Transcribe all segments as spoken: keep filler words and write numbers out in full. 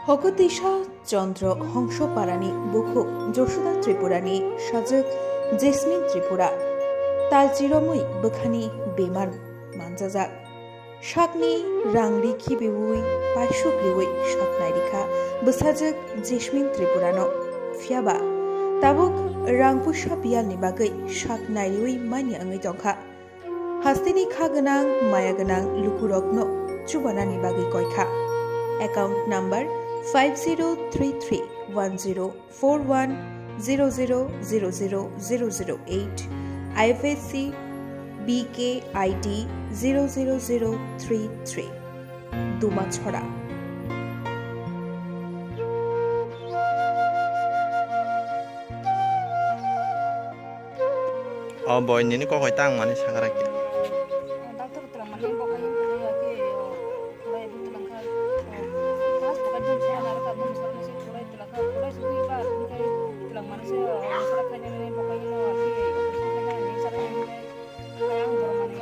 Hokutisa Chandra Hongsoparani bukhu Josuda Tripurani sajwk Jasmine Tripura talchiromwi bwkhani bemar manjajak. Sakni rang ri khibiwi paisuk riwi sak nairikha bwsajwk Jasmine Tripurano. Phiyaba tabuk rang puisa biyalni bagwi sak nairiwi manya wngwi tongkha. Hasteni kha gwnang, maya gwnang lukurokno chubanani bagwi koikha. Account number five zero three three one zero four one zero zero zero zero zero zero eight, I F S C B K I D zero zero zero three three. Dumachhora. O boy, nini kokoi tang mani sakara khe. Doctor twlang mani bokai ya khe, o, khulai bu twlang kha, o, mas bokai dum sa na ka dum sa ni se khulai twlang kha, khulai su ba kai twlang mani se, o, sa kha ni bokai no khe, o, sa kha ni sa kha ni. Ayang borok manwi,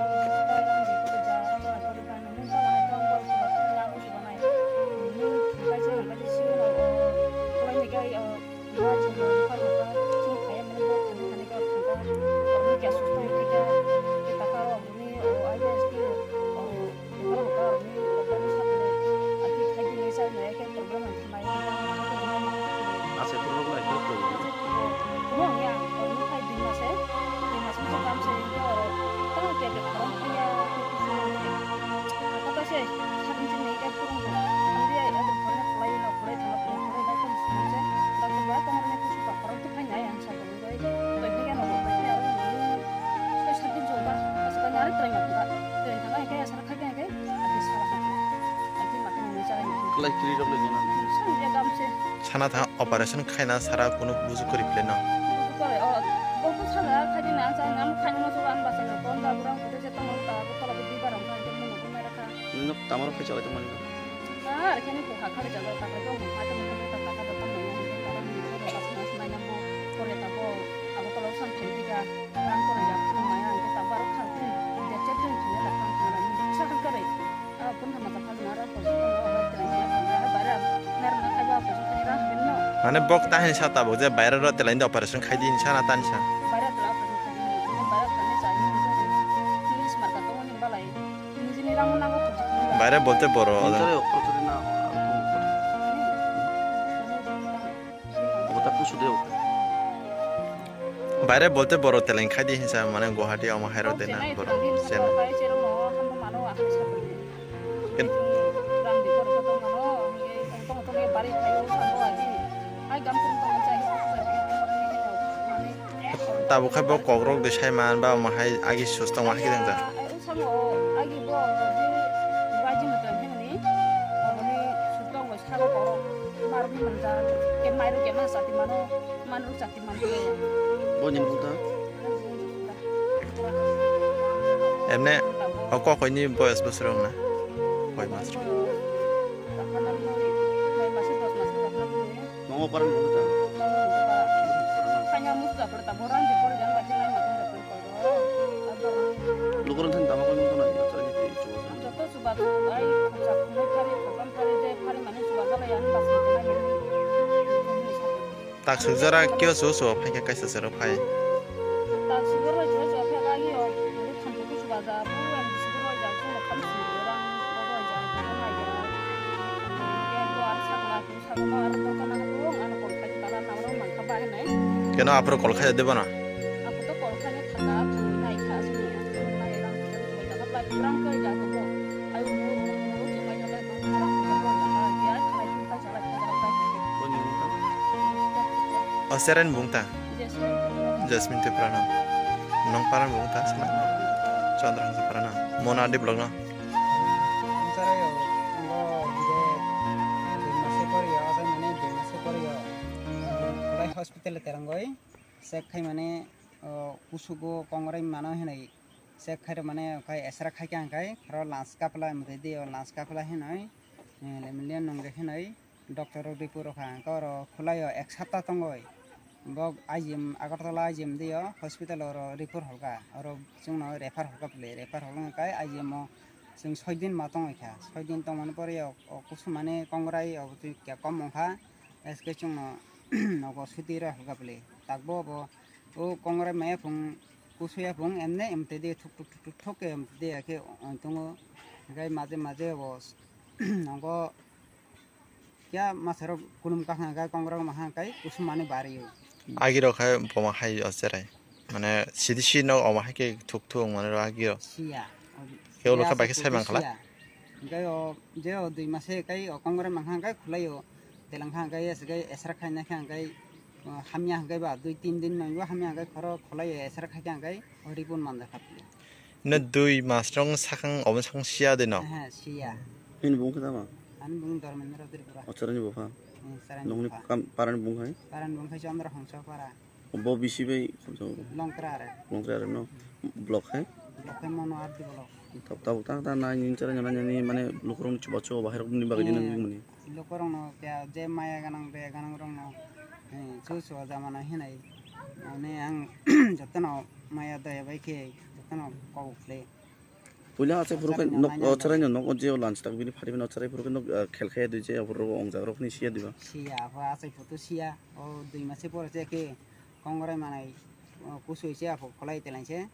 Ase puro rok lai khe koi. Omo ya, omo khai dui mase, dui mase masa kam se, oro tamo ke ke khorang khaya, kata se, sabun se nei ke purung ko. Amri ya, ya, khorang khaya, khorang khaya, khorang khaya, khorang khaya, khorang khaya, khorang khaya, khorang khaya, khorang khaya, khorang khaya, Twi khe no bo, twi khe aro nini soi sat din jolba, aswk ani ari twrwng ma thangkha, twrwng thangkha, hwnkhe aswk kha khe, hwnkhe, ati sala kha khe, ati ma khe nini chara nini. Kwlai kiri rok le gana. Sani je gam se. Sana tha operation khaina sara kunu buju kwrwi phle no. Buju kwrwi, o, bo ko sala kha di na, sa nam khaina mo so an basa no, ton da burang kute je tong ta, bo tola bo di barang kha, je mo no ko mera kha. Nini no tamaro khai chalai tong mani. Ar khe ni kokha khali jagao takhai tong, hai tong, hai tong, takhai tong, tamo yang tong, tamo ni tong, ras mas mai nang bo, kore ta bo, abo tolo san thai diga, rang kore ya, phung mai ang ta bar khang phung, de che phung phung la khang phung la ni sa khang kore. A phung thama ta phung ara ko, o hai tong ya, phung ara bara, nar na khai ba ko, khai ra bin no. Mane bok ta hin sa ta bo je baira ro telai operation khai din sa na tan sa. Baira tela operation khai din, baira thani sa ni, ni smart ka tong ni balai. Nijini rang nago. Baire bolte boro. Nintore okor turi na, abo ta kusu de okor. Baire bolte boro teleng khai di hinsa mane Guwahati omo hairo de na boro. Cheno. Tabuk khai bo kokrok de sai man ba omo hai agi sus tong ma hai khe jang jang. Samo agi bo je baji mutan himani, aboni sutong bo sago koro, marok ni manja, ke mairu ke ma sati mano, manru sati mano. Bo ni muta? Emne, o kokoi ni boyos bosor wng na? Koi mas? Nongo parang muta? Kanya muta, kaya muta, kaya muta. Lukurang thani tama koi mungkana, ya, tani ti chuwa. Joto chuba, ai, khorsa khumui phari, khortam phari, je phari mani chuba jalai, ani basi tena mani. Tak suk jora kyo su su phai khe kaisa sero phai. Tak suk jora chuba chuba phai lagi yo, mani thampu chuba ja, bu ani suk jora ja, chuba kham suk jora, bo ja, bo ja, bo ja. Bo ani sakla. Keno aphuru kol khaijak de bono? O seren bung ta? Jasmine Tripura no. Nong paran bung ta sina? Chandra Hongsoparano. Mona Deblok no. Ang sarai o, ang bo hingke dui masa pori o, asai mane dui masa pori o, Khulai hospital terangoi check khai mane, o, kusugo kongrai mano hinui check khai rw mane, khai esra khai khe ang khai, kharo lunch kapla mtwi di o lunch kapla hinui, eh, lemliya nungre hinui, doctor rok report rok kha ang khe oro Khulai o ek sapta tongoi. Bo I G M, Agartala I G M dio hospital oro report holka, oro chwngno refer holka pili, refer holka khe I G M o Chwng soi din ma tongwi kha, soi din tongmani pore o, o kusumani kongrai o twi kya kom wng kha, S K chwngno nogo suti rw hwkha bwle. Takbo bo o kongrai maya phung kusuya phung emne emte de thuk thuk thuk thuk thuk ke emte de khe tongo. Hwnkhe maje maje bo nogo kya masarok kunum kahna khe kongrai maha khe kusumani bari o. Agirok hai boma hai o cherai. Mane sidi si no omo hai khe thuk thuk mane ro agio. Siya. Khe ulo khe bai khe sai man khala. Hwnkhe o je o dui mase kai o kongore mangkha hwnkhe khwlai o. Telang kha hwnkhe eswk kai esra khaina khe hwnkhe, o, hamya hwnkhe ba dui tin din naibo hamya hwnkhe khoro khwlai o esra khai khe hwnkhe o ripon manja kha. No dui mas rong sakang obo sakang siya de no. He, siya. Nini bung khe tama? Ani bung Dharmendra Tripura. O chwraini bupha? Hmm, chwraini bupha. Nongni kam, parani bung hai? Parani bung hai Chandra Hongsa para. Bo bisi bai khumsa bo? Longkra are. Longkra are no? Block hai? Block hai Mano R D block. Tab-, tabuk tang tang nai nini chwraino nai nini mane lukurokni chubachu bahai rokni bagwi nini nini mani. Lukurokno kya je maya ganang be ganang rokno, eh, chu chu jamana hinai. Mane ang jotono maya daya bai khe jotono kok khle. Puila achai phuru khe nok, o chwraino nok o jeo lunch tak bini phari phano achai phuru khe nok, ah, khel khe dui je aphuru ongjak rok ni siya diba. Siya, apho achai photo siya. O dui mase pore je khe kongrai manai, o kusui se apho kholai telai se.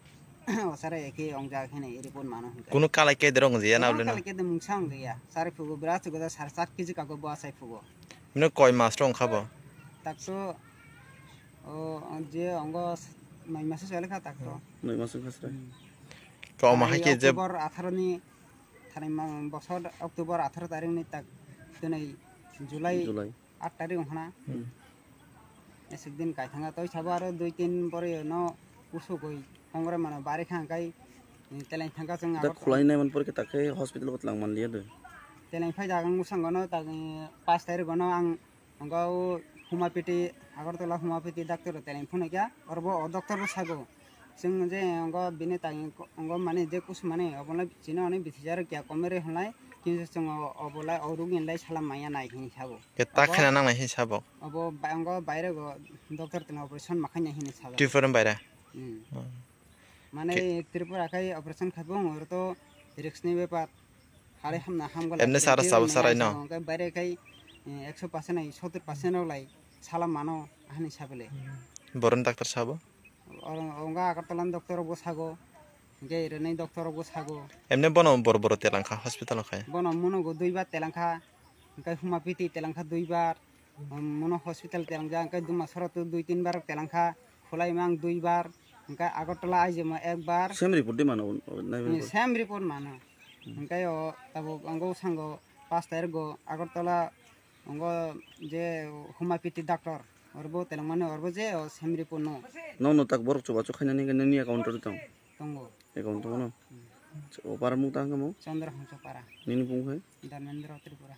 O sara ekhe ongjak hene report mano hwnkhe. Kunu kalai kede rong je na. Kunu kalai kede mungsa wng ya. Sari phugo bra chugo da sar sat kg kago bo achai phugo. Mino koi mas rong kha bo? Tak to, o, je ongo noi mase chole kha tak to. Noi mas wng kha sre. Hmm. To omo hai khe je October atharo ni, thani ma-, bosor October atharo tarik ni tak, tini July July. Aat tarik wng khna. Hmm. Eswk din kai thanga toi sabo aro dui tin pore no usugoi kongre mano bari kha hwnkhe, teleng thangkha chwng. Da Agartala khulai nai man pore khe tak khe hospital ko tlang man liya de. Teleng phai jaga ang bwskango no tak, eh, pash tarik o no ang Hwnka o Humapiti, Agartala Humapiti doctor rok teleng phunukya, oro bo o doctor bo sago. Chwng je hwnka bini tai hwnka mane je kusu mane obo lai chini oni bisi jaro kya komere hwnlai, kintu chwng o, obo lai o rugin lai salam maya nai hini sago. Ke ta Obo, khena nang nai hini sabo? Obo ba-, hwnka baire go doctor teno operation ma khainai hini sago. Tripura ni baire? Hmm. Hmm. Mane Tripura khai operation khaibo oro to risk ni bepar. Hare hamna hamgala. Emne sara sabo sarai no. Hwnkhe baire khai, eh, ekso percent ai sottor percent rok lai sala mano ahani sabele. Boron doctor sabo? Oro, onga Agartala ni doctor rok bo sago. Hwnkhe rwnai doctor rok bo sago. Emne bono bor bor telangkha hospital khai. Bono munugo duibar telangkha. Hwnkhe Humapiti telangkha duibar. Mono hospital telangjak, hwnkhe Dumasoro to dui tin bar telang kha, Khulaima ang dui bar, hwnkhe Agartala aijemo ek bar. Same report de mano, nai bai. Same report mano. Hmm. Hwnkhe o tabuk ang o sango pash tarikgo Agartala, ang o je Humapiti doctor, orbo telangmani orbo je o same report no. Nono tak borok chubachu khainani hwnkhe nini account o tong? Tongo. Account tongo no? Hmm. O para mung tang kamo? Chandra Hongsa para. Nini bung hai? Dharmendra Tripura.